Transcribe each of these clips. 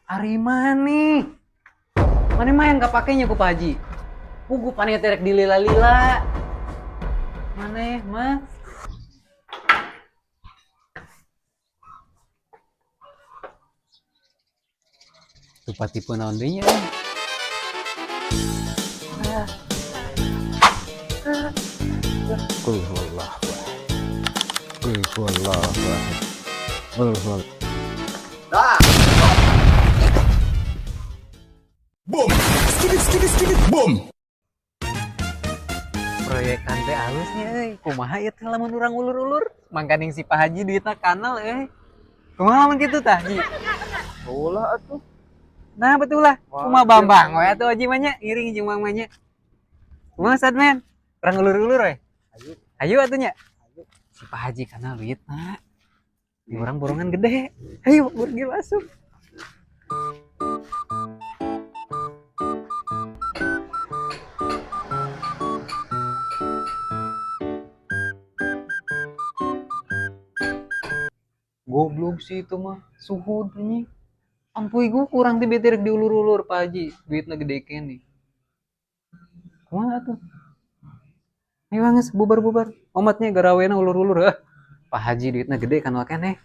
Ari maneh? Maneh mah yang kapakenya ku Pak Haji. Puguh paneh teh rek dilila-lila. Maneh mah. Lupa tipe naon deui nya. Qul huwallahu ahad. Qul huwallahu ahad. Qul huwallahu. Boom! Skibit skibit skibit boom! Proyekan teh alusnya euy. Kumaha ieu teh lamun urang ulur-ulur? Mangkaning si Pak Haji duitna kanal euy. Kumaha lamun kitu tah, Ji? Ulah atuh. Nah, betul lah. Kumaha Bambang we atuh Haji mah nya, ngiring jeung Mang mah nya. Kumaha Sadman? Urang ulur-ulur we. Ayo. Ayo atuh nya. Si Pak Haji kana duitna. Di urang borongan gede. Ayo burgil asup. Goblok sih itu mah, suhud anjing. Ampuy gua kurang teh bete rek diulur-ulur Pak Haji, duitna gede keneh. Kumaha tuh? Ayo geus bubar-bubar. Omatnya garawena ulur-ulur heuh. Pak Haji duitna gede kan keneh.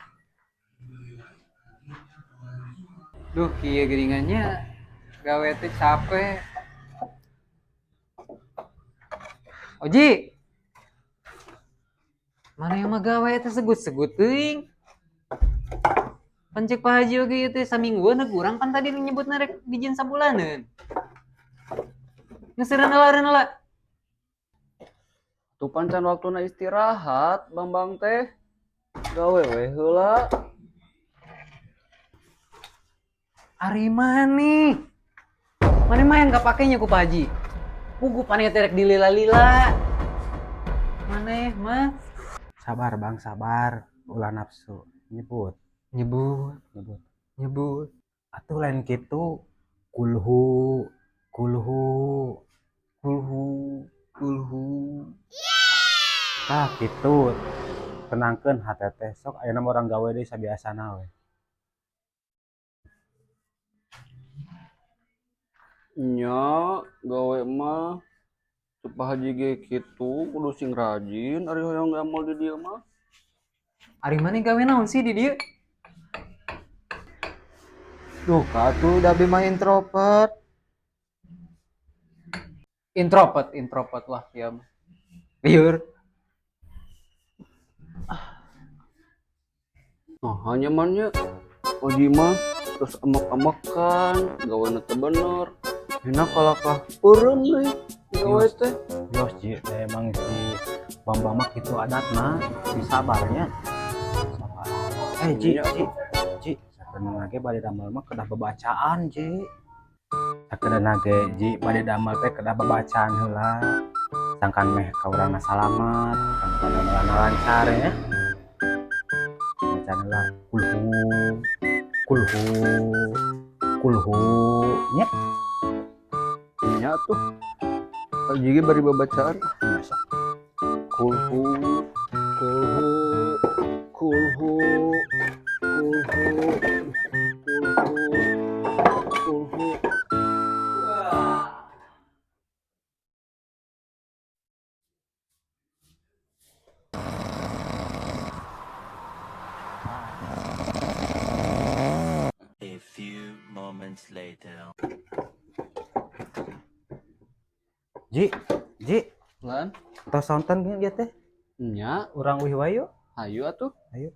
Duh, kieu geuningannya gawe teh capek. Oji. Mana yang mah gawe teh segut-segut teuing. Pancek Pak Haji oge ieu teh samingguan kurang pan tadi nyebutna rek dijieun sabulaneun. Geus reun heula reun heula. Tuh pancan waktuna istirahat Bambang teh. Gawe we heula. Ari maneh? Maneh mah yang kapakenya ku Pak Haji. Puguh paneh teh rek dilila-lila. Maneh mah Sabar Bang, sabar. Ulah nafsu. Nyebut, nyebut, nyebut. nyebut. Atuh lain kitu. Kulhu, kulhu. Kulhu, kulhu. Tah kitu. Tenangkeun hate teh. Sok ayeuna mah urang gawe deui sabiasana we. Nya gawe mah Teu Pak Haji ge kitu kudu sing rajin ari hoyong gamal di dieu mah. Ari maneh gawe naon sih di dieu? Duh, katuh da abi mah introvert. Introvert, introvert lah ya mah. Liur. Nah, hanya mannya Oji mah terus amak-amakan, gawena teu bener. Enak kalakah peureum deui gawe teh. Yos Ji, teh emang si Bambang mah kitu adatna, si sabarnya. Sabar. Ji, Iya. Ji, Ji, sakedeuna ge bade damel mah kedah babacaan, Ji. Sakedeuna ge Ji bade damel teh kedah babacaan heula. Sangkan meh ka urangna salamat, kan padamelanna lancar ya. Bacaan heula kulhu, kulhu, kulhu nya. Nya tuh. Haji ge bari babacaan. Nya sok. Kulhu, kulhu, kulhu, kulhu, kulhu, kulhu. A few moments later. Ji, Ji, Lan, tos sonten geuning dia teh. nya, Urang uih wae yuk. hayu atuh. Ayo.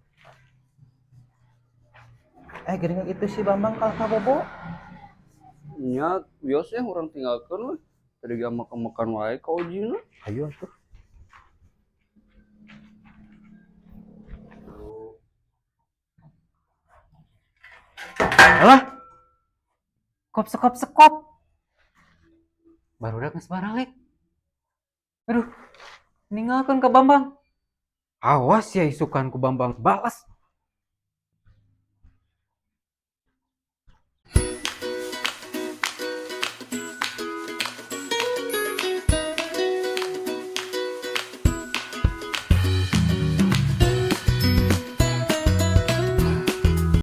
Geuning itu si Bambang kalah ka bobo. Nya, bios ya urang tinggalkeun we. Tadi ge makan-makan wae ka Ojina. Ayo atuh. Alah. Kop sekop sekop. Barudak geus baralik. Aduh, ninggalkeun ka Bambang. Awas ya isukan ku Bambang, balas.